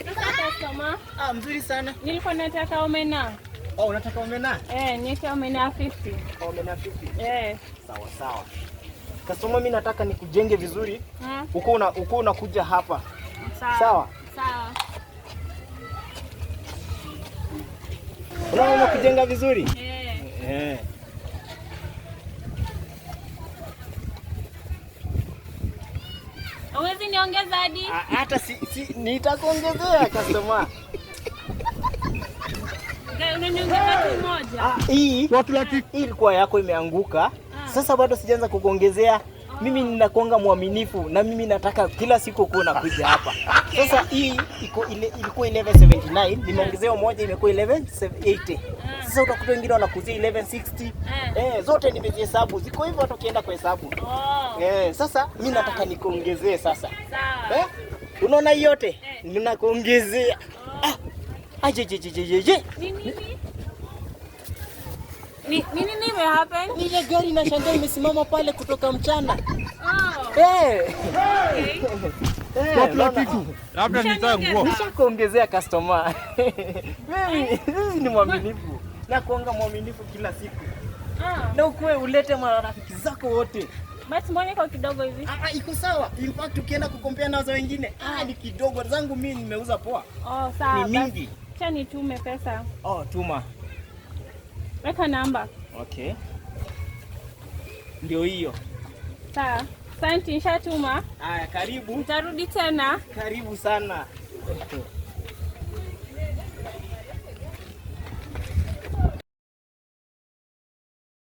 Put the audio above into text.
Sasa customer, Ah, mzuri sana. Nilikuwa nataka omena. Oh, unataka omena? Eh, niweke omena 50. Omena 50. Eh. Sawa sawa. Customer, mimi nataka nikujenge vizuri. Uko unakuja hapa. Sawa. Sawa. Sawa. Unaona kujenga vizuri? Eh. Eh. Huwezi niongeza hadi? Ah, hata si nitakuongezea customer. Unaniongeza tu moja. Ah, hii hii ilikuwa yako imeanguka. Sasa bado sijaanza kukuongezea. Mimi ninakuanga mwaminifu na mimi nataka kila siku kuwa nakuja hapa. Sasa hii iko ile ilikuwa 1179, nimeongezewa moja imekuwa 1180. Sasa utakuta wengine wanakuzia 1160. Eh, zote nimezihesabu. Ziko hivyo hata ukienda kuhesabu. Oh. Eh, sasa mimi nataka nikuongezee sasa. Sawa. Eh? Unaona hii yote? Eh. Ninakuongezea. Ah. Aje je je je je. Ni nini? Ni nini imehappen? Ni ile gari nashangaa imesimama pale kutoka mchana. Oh. Eh. Okay. Eh, unaona? Labda nitoe nguo. Nishakuongezea customer. Mimi ni mwaminifu. Na kuanga mwaminifu kila siku. Ah. Na ukuwe ulete marafiki zako wote. But mbona iko kidogo hivi? Ah, iko sawa. In fact ukienda kukompea nazo wengine, ni kidogo. Zangu mimi nimeuza poa. Oh, sawa. Ni mingi. Acha nitume pesa. Oh, tuma. Weka namba. Okay. Ndio hiyo. Sawa. Asante, nishatuma. Haya, karibu. Nitarudi tena. Karibu sana.